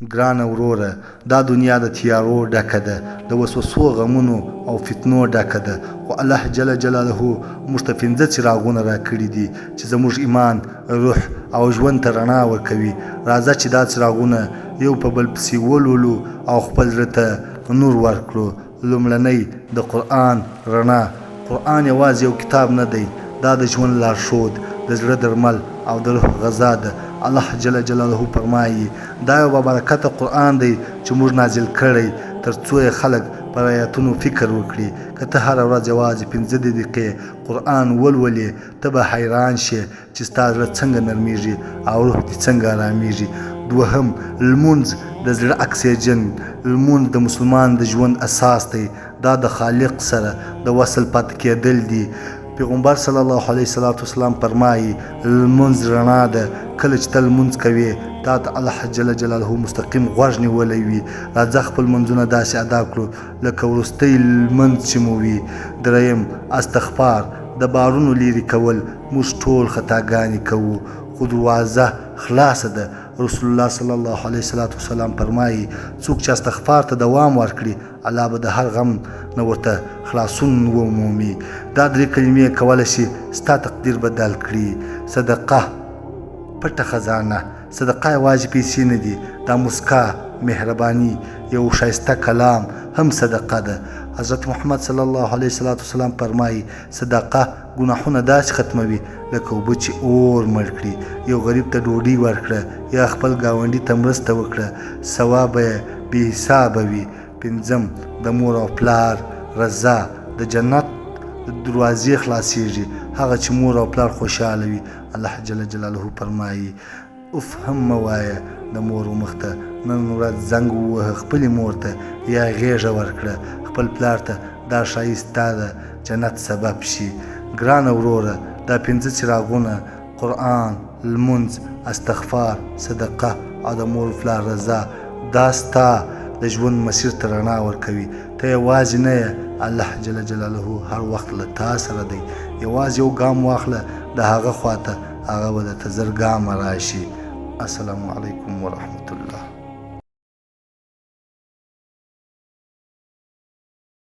ګرانه وروره! دا دنیا د تیارو ډکه ده، د وسوسو، غمونو او فتنو ډکه ده، خو الله جل جلاله موږ ته پنځه څراغونه راکړي دي چې زموږ ایمان، روح او ژوند ته رڼا ورکوي. راځه چې دا څراغونه یو په بل پسې ولولو او خپل زړه ته نور ورکړو. لومړنی، د قرآن رڼا. قرآن یوازې یو کتاب نه دی، دا د ژوند لارښود، د زړه درمل او د روح غذا ده. الله جل جلاله فرمایي، دا یو بابرکته قرآن دی چې موږ نازل کړی، تر څو یې خلک پر آیتونو فکر وکړي. که ته هره ورځ یوازې پنځه دقیقې قرآن ولولې، ته به حیران شې چې ستا زړه څنګه نرمېږي او روح دې څنګه ارامېږي. دوهم، لمونځ د زړه اکسیجن. لمونځ د مسلمان د ژوند اساس دی. دا د خالق سره د وصل پاتې کېدل دي. پیغمبر صلی الله علیه صلوات وسلام فرمایي، لمونځ رڼا ده. کله چې ته لمونځ کوې، تا ته الله جل جلاله مستقیم غوږ نیولی وي. راځه خپل لمونځونه داسې ادا کړو لکه وروستی لمونځ چې مو وي. دریم، استغفار، د بارونو لیرې کول. موږ ټول خطاګانې کوو، خو دروازه خلاصه ده. رسول الله صلی الله علیه صلوات وسلام فرمایي، څوک چې استغفار ته دوام ورکړي، الله به د هر غم نه ورته خلاصون ومومي. دا درې کلمې کولی شي ستا تقدیر بدل کړي. صدقه، پټه خزانه. صدقه یوازې پیسې نه دي، دا مسکا، مهرباني، یو ښایسته کلام هم صدقه ده. حضرت محمد صلی الله علیه صلوات وسلام فرمایي، صدقه ګناهونه داسې ختموي لکه اوبه چې اور مړ کړي. یو غریب ته ډوډۍ ورکړه یا خپل ګاونډي ته مرسته وکړه، ثواب به یې بې حسابه وي. پنځم، د مور او پلار رضا. د جنت دروازې خلاصېږي هغه چې مور او پلار خوشحاله وي. الله جل جلاله فرمایي، اف هم مه وایه د مور و مخ ته. نن ورځ زنګ ووهه خپلې مور ته یا غېږه ورکړه خپل پلار ته، دا ښایي ستا د جنت سبب شي. ګرانه وروره، دا پنځه څراغونه، قرآن، لمونځ، استغفار، صدقه او د مور پلار رضا، دا ستا د ژوند مسیر ته رڼا ورکوي. ته یوازې نه یې، الله جل جلاله هر وخت له تا سره دی. یوازې یو ګام واخله د هغه خواته، هغه به درته زر ګامه راشي. السلام علیکم ورحمت الله.